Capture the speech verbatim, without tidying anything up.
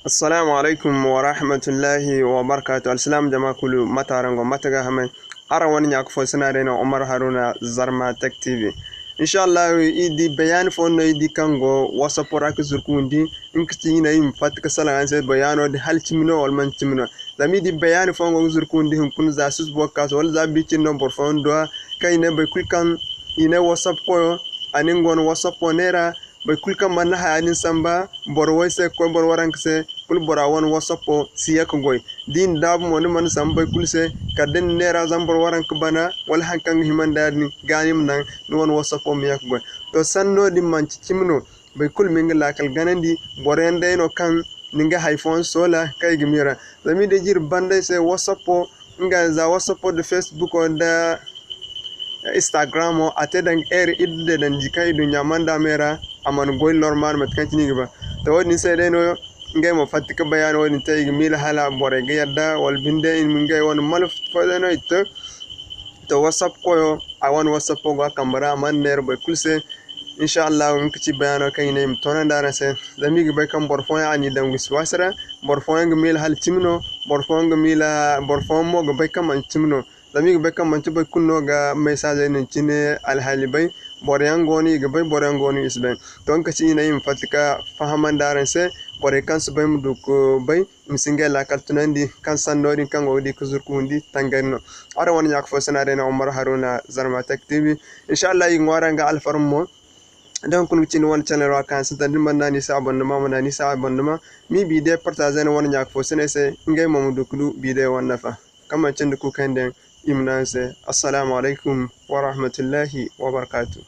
Assalamu alaikum wa rahmatullahi wa barakatuh. Alsilaam jama kulu, mate araŋ go, mate ga hamay? Araŋ wane ɲaaka fo sina day no, Umar Haruna, Zarma Tech T V. Insha Allah, i di bayaani fo no, i di kaŋ go WhatsApp ra ka zuru ka windi, nga ka ci i ne i ma fatta ka salaŋ araŋ se, bayaano din hala cimi no wala manti cimi no. Zama i di bayaani fo go ga zuru ka windi hunkuna za susu boro ka se, wala za bi cindi no boro fooyaŋ du a, kaŋ i ne boro kulu kaŋ i ne WhatsApp koyo, a na nga wane WhatsApp wo neera, boro kulu kaŋ mana haya din samba boro way se, ka koy boro waranka se, kulu bora wane WhatsApp si ye ka goy. Da i na daabu mo, ni mana samba boro kulu se, kala da ni neera zama boro waranka bana, wala haŋ kaŋ ga hima nda yaadin, ga ni ma naŋ ni wane WhatsApp ma ye ka goy. To, sanno din manti cimi no, boro kulu ma nga laakal ganandi, boroyaŋ day no kaŋ ni ga hay fooyaŋ soola kaŋ i ga miira. Zama i day jiri banday se WhatsApp, nga za WhatsApp nda Facebook nda Instagram, a te danga heure iddu day danga di kaŋ i du ɲaamanda me ra, a mana goy normal mate kaŋ cine i ga ba. To, wo-din se day no, ngey mo fatta ka bayaani wo-din te, i ga miila hala borey ga yadda, wala binde i ma ngey wane malfa fo day no i te. To, WhatsApp koyo, a wane WhatsApp go a kambe ra, a mana neera boro kulu se. Insha Allah, nga ka ci bayaano kaŋ i ne i ma toonandi araŋ se. Zama i ga bay kaŋ boro fooyaŋ a n'i daŋ wisi-waasi ra, boro fooyaŋ ga miila hala cimi no, boro fooyaŋ ga miila, boro fooyaŋ mo ga bay kaŋ manti cimi no. Zama i ga bay kaŋ manti boro kulu no ga messagey din cine alhaali bay. Boroyaŋ go no i ga bay, boroyaŋ go no i si bay. To, nga ka ci i ne i ma fatta ka fahamandi araŋ se, borey kaŋ si bay ma du ka bay, i ma si ngey laakal tunandi, kaŋ sanno din kaŋ go ga di ka zuru ka windi tangari no. Araŋ wane ɲaaka fo sina day no, Umar Haruna, Zarma Tech T V. Insha Allah, i ga ŋwaaray araŋ ga alfarma mo. Da hunkuna ga ci ni wane channel ra kaŋ yaŋ sintin, da ni mana naŋ a ni se abonnement, ma naŋ a ni se abonnement. Ma i bidiyo partager ni wane ɲaaka fo siney se, ngey mo ma du ka du bidiyo wane nafa. Kaŋ manti nda kuukandiyaŋ, i ma ne araŋ se, Assalamu alaikum wa rahmatullahi wa barakatuh.